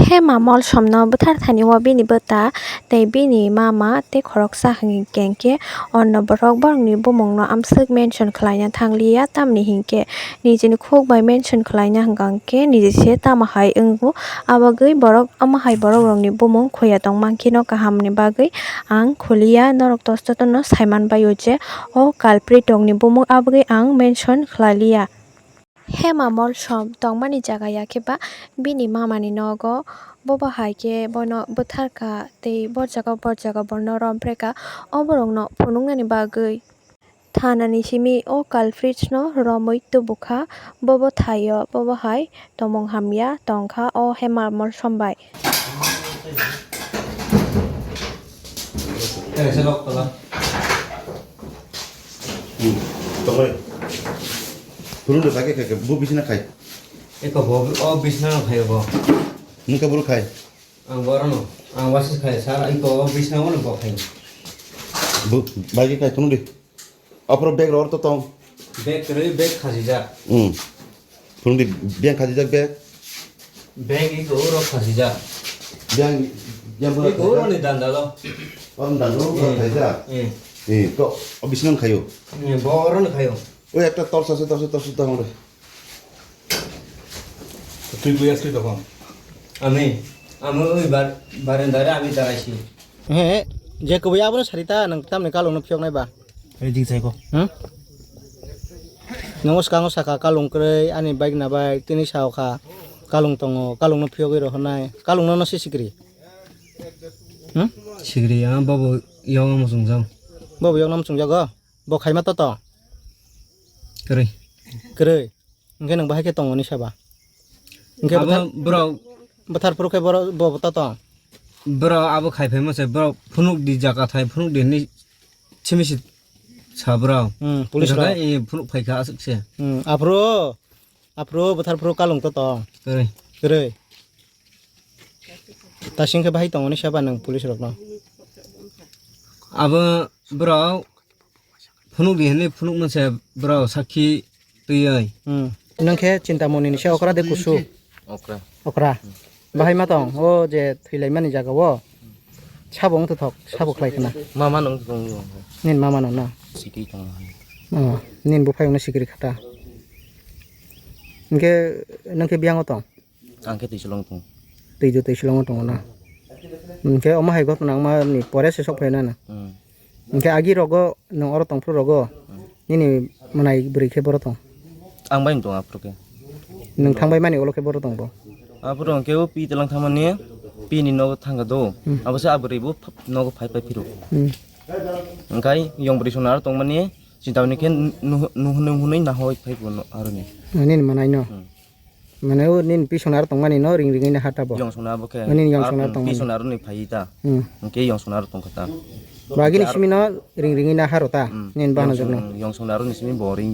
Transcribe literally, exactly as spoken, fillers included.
Hema Molsomno bwthar thani o bini bwta tei bini mama tei khoroksa hinkhe hinkhe onno borok borokni bumungno amswk mention khlaina thangliya, tamni hinkhe nijini khuk bai mention khlaina hwnkha hinkhe nijise tamo hai wngo, abagwi borok amo hai borok rokni bumung khoya tongma kheno kahamni bagwi ang khuliya, norok tos jotono saiman baio je o culprit rokni bumung abagwi ang mention khlailiya. Hema Molsom tongmani jaga ya khe ba bini mamani nogo, bobo hai khe bono bwtharkha tei bor jaga bor jaga bono romphrekha, o borokno phunuknani bagwi thanani simi o culprits no romwi tubukha, bobo thaio bobo hai tongmung hamya tongkha o Hema Molsom bai. Hmm. Tongoi. Kurung de bagi kake bu bisina khai. Eko bo o bisna no khayo bo. Nungka buru khai. Ang boro no. Ang wasi khai sar eko o bisna no bo khai. Bu bagi khai tunu di. Apro bag ror to tong. Bag kere bag khasi ja. Hmm. Phunukdi biyang khajijak bag. Bag iko oro khasijak. Biyang, biyang boro khasijak. Iko oro ni danda lo. Oro ni danda lo boro khasijak. Eh. Eh, to, o bisingo khayo. Eh, bo oro ni khayo. Oi, ekta torch ase, torch, torch ta hore. Twi bui asli tokon. Ami, ami oi bar, barenda re ami daraisi. He, je kubui abono sarita nang tamni kalong no phiyok nai ba. Reading saiko. Hmm? Nongo swkango saka kalung kwrwi ani bike na bai tini sao kha kalung tongo, kalung no phiyogwi rohornai, kalung no no se sikri. Hmm? Sikri ya bobo yong muchung jang. Bobo yong muchung jago. Bo khaima to to. Kwrwi. Kwrwi. Hwnkhe nwng bahai khe tongo ni saba. Hwnkhe abo bwthar-, borok bwthar phuru khe borok bo to tong. Borok abo khai phaima se borok phunuk di jaga thai phunuk di hinwi simi si sa borok. Hmm, police rok. Hwnkhe, eh, phunuk phaikha aswk se. Hmm, aphuru, aphuru bwthar phuru kalung to tong. Kwrwi. Kwrwi. Tasing khe bahai tongo ni saba nwng police rok no. Abo borok phunuk di hinwi phunuk manse borok sakhi twiwi. Hmm. Nwng khe Chintamoni ni se okra de kusu? Okra. Okra. Bahai ma tong, o je thwilaimani jaga o. Sabo wng thok, sabo khlai khna. Mama nung tong yo. Nin mama nung na. Sikri tong. Oh, nin buphai wngna sikri khata. Hwnkhe nwng khe biyang o tong? Ang khe twisolong tong. Twijo twisolong tongo na. Hwnkhe omo hai gotna wngma ni pore se sok phaina na. Hmm. Hwnkhe agi rogo nwng oro tongphuru rogo. Hmm. Nini mwnai bwrwi khe boro tong. Ang bai tong aphuru khe. Nwng thangbai mani ulo khe boro tong bo. Aphuru hwnkhe o pi telang thangmani pi ni nogo thangkha do. Hmm. Abo se a bwrwi bo nogo phai phai phiro. Hmm. Hwnkhe yong bwrwi sona aro tongmani chinta mani khe nuh-, nuh-, nuh-, nuhunwi nahoi phai bo no aroni. Nini mwnai no. Hmm. Mane o nini pisona aro tongmani no ring ringwi no hata bo. Yong sona bo khe. Nini yong sona tongmani. Pisona aro ni phai ta. Hmm. Hwnkhe yong sona aro tongkha ta. Bagini simi no ring ringwi no haro ta. Hmm. Nini bahana jokno. Yong sona aro ni simi bo ring.